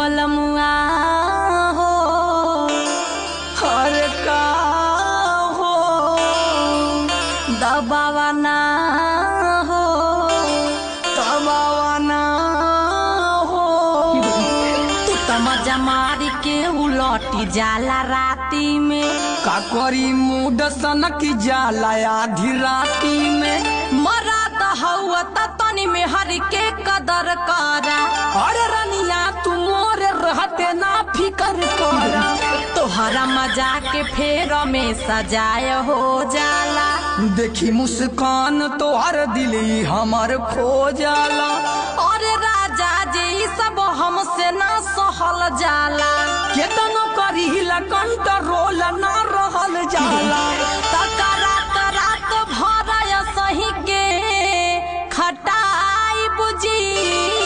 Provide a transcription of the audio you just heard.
बलमुआ हो, हर का हो दबावा ना हो, दबावा ना हो। तू त मजा मारी के उलटी जाला राती में। का करी मूड सनक जाला आधी राती में। मरा त हौआ त तनी में हर के कदर करा। अरे रनिया तू मोरे रहते ना फिकर करा। तोहरा मजा के फेर में सजाय हो जाला। देखी मुस्कान तोहर दिली हमर खो जाला। अरे राजा जी सब हमसे ना सहल जाला। केतनो करीला कंट्रोल ना रहल जाला।